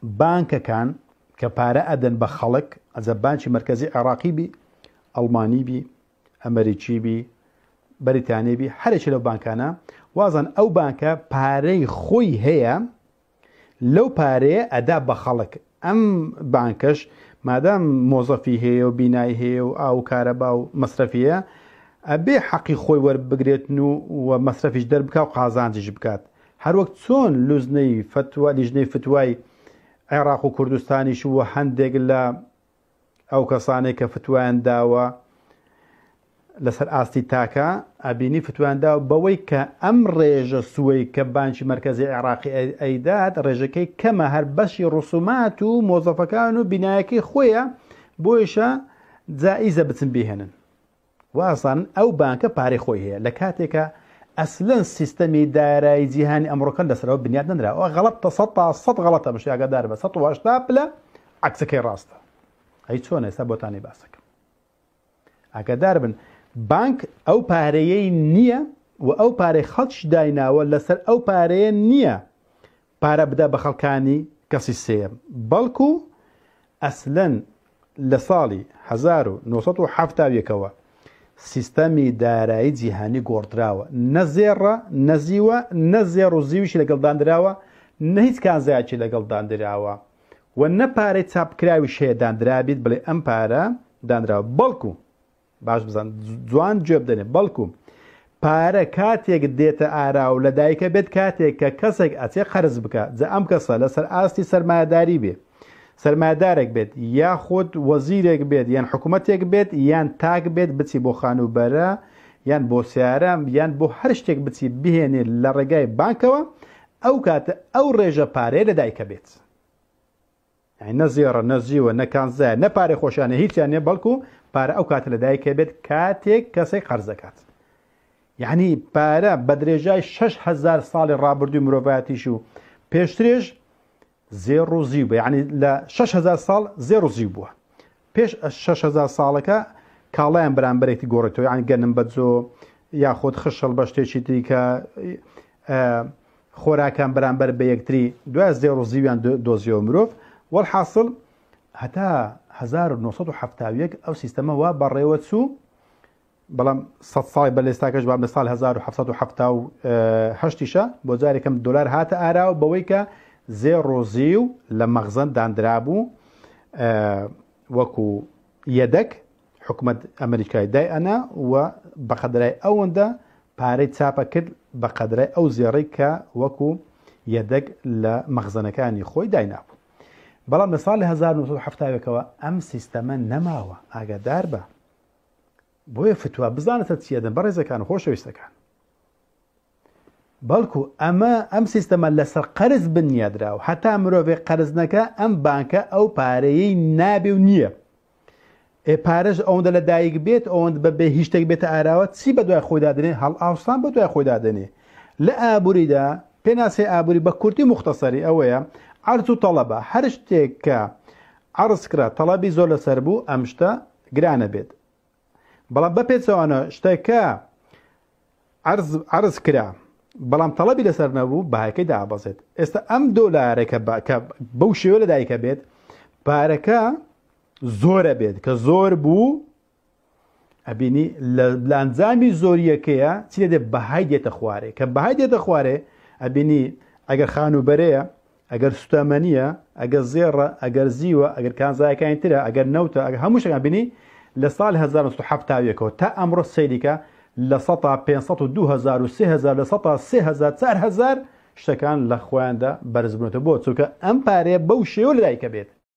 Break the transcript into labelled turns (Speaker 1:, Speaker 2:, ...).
Speaker 1: بانکەکان کە پارە ئەدەن بە خەڵک، ئەجا بانکی مەرکەزی عێراقی بی، ئەڵمانی بی، ئەمەریکی بی، بەریتانی بی، هەرێکی لەو بانکانە، وازان ئەو بانکە پارەی خۆی هەیە، لەو پارەیە ئەدا بە خەڵک، ئەم بانکەش مادام مۆزەفی هەیە و بینای هەیە و ئاو و کارەبا و مەسرەفی هەیە، ئەبێ حەقی خۆی وەربگرێتن و و مەسرەفیش دەربکا و قازانجیش بکات. هەروەک چۆن لوزنەی فەتوا لیژنەی فتوای عێراق و کوردستانیش و هەندێک لە ئەو کەسانەی کە فتوایان داوە لەسەر ئاستی تاکە ئەبینی فتوایان داوە بەوەی کە ئەم ڕێژە سوەی کە بانکی مەرکەزی عێراقی ئەیدات ڕێژەکەی کەمە هەر بەشی ڕسومات و مۆزەفەکان و بینایەکەی خۆیە بۆیشە جائیزە بچن بیهێنن. وازانن ئەو بانکە پارەی خۆی هەیە لە کاتێکا ئەسلەن سیستەمی دارایی جیهانی ئەمڕۆکە لەسەرەوە بنیات نەنراوە ئەوە غەڵەتە سەتا سەد غەڵەتە مشتی ئاگادار بە 180 پلە عەکسەکەی ڕاستە ئەی چۆن ئێستا بۆتانی باسەکەم ئاگادار بن بانک ئەو پارەیەی نییە و ئەو پارەی خەڵکیش دایناوە لەسەر ئەو پارەیە نییە پارە بدا بە خەڵکانی کەسی سێیەم بەڵکو ئەسلەن لە ساڵی 1970 ەوە سیستەمی دارایی جیهانی گۆڕدراوە نە زێڕە نە زیوە نە زێڕ و زیویشی لەگەڵ داندراوە نە هیچ کانزایەکی لەگەڵ داندراوە و نە پارەی چاپکراویش هەیە داندرابیت بڵێ ئەم پارە دانراوە بەڵکو باش بزان جوان گوێ بدەنێ بەڵکو پارە کاتێک دێتە ئارا و لە دایکە بێت کاتێک کە کەسێک ئەچێ قەرز بکە جا ئەم کەسە لەسەر ئاستی سەرمایەداری بێ سەرمایەدارێک بێت یاخود وەزیرێک بێت یان حکوومەتێک بێت یان تاک بێت بچی بۆ خانووبەرە یان بۆ سیارە یان بۆ هەر شتێک بچی بهێنێت لە ڕێگای بانکەوە ئەو کاتە ئەو ڕێژە پارەیە لە دایکە بێت. یانی نە زێڕە نە زیوە نە کانزایە نە پارەی خۆشیانە هیچیان نیە بەڵکو پارە ئەو کاتە لە دایکە بێت کاتێک کەسێک قەرز دەکات یعنی پارە بە درێژای 6هزار ساڵی ڕابردووی مرۆڤایەتیش و پێشترێش زێڕ و زیو بە یعنی لە 6هزار ساڵ زێڕ و زیو بووە پێش 6هزار ساڵەکە کاڵایان بەرامبەرێکی گۆڕێتەوە یعنی گەنم بە جۆ یاخود خشڵ بە شتێکی تریکە خۆراکان بەرامبەر بە یەکتری دوای زێڕ و زیویان دۆزیەوە مرۆڤ وەلحاسڵ هەتا 1970 ئەو سیستەمە وا بەڕێوە چوو بەڵام سە ساڵی بە لێستاکەش بام لە ساڵ 1970 یشە بۆ جارێکم دلار هاتە ئاراوە بەوەی کە زێڕ و زیو لە مەخزن دانرابوو وەکو یەدەک حکومەت ئەمریکای دای ئەنا و بەقەدرای ئەوەندە پارەی چاپە کرد بە قەدرای ئەو زێڕەی کە وەکو یەدەگ لە مەخزەنەکانی خۆی داینابوو. بەڵام لە ساڵی 1970 ەوە ئەم سیستەمە نەماوە، ئاگادار بە. بۆیە فتوا بزانە سەر چی ئەدەن بەڕێزەکان و خۆشەویستەکان. بەڵکو ئەمە ئەم سیستەمە لەسەر قەرز بنیادراوە هەتا مرۆڤێک قەرز نەکا ئەم بانکە ئەو پارەیەی نابێ و نییە ئێ پارەش ئەوەندە لە دایک بێت ئەوەند بە بێ هیچ شتێک بێتە ئاراوە چی بە دوای خۆیدا دێنێ هەڵئاوسان بە دوای خۆیدا دێنێ لە ئابووریدا پێناسەی ئابووری بە کورتی مختصری ئەوەیە عەرز و تەڵەبە هەر شتێک کە عەرز کرا تەڵەبی زۆر لەسەر بوو ئەم شتە گرانە بێت بەڵام بە پێچەوانە شتەکە عەرز عەرز کرا بەڵام تەڵەبی لەسەر نەبوو بەهاکەی دابەزێت ئێستا ئەم دۆلارێک کە بەو شێوە لە دایکە بێت پارەکە زۆرە بێت کە زۆر بوو ئەبینی لە ئەنجامی زۆریەکەیە چی دێ بەهای دێتە خوارێ کە بەهای دێتە خوارێ ئەبینی ئەگەر خانووبەرەیە ئەگەر سوتەمەنیە ئەگەر زێڕە ئەگەر زیوە ئەگەر کانزایەکانی ترە ئەگەر نەوتە ئەگەر هەموو شتەکان بینی لە ساڵی 1970 ەوە تا ئەمڕۆ سەیریکە لە سەتا 502 هەزار و 3000 لە سەتا 3000 4000 شتەکان لە خۆیاندا بەرزبوونەتەوە بۆ چونکە ئەم پارەیە بەو شێوە لەدایکە بێت.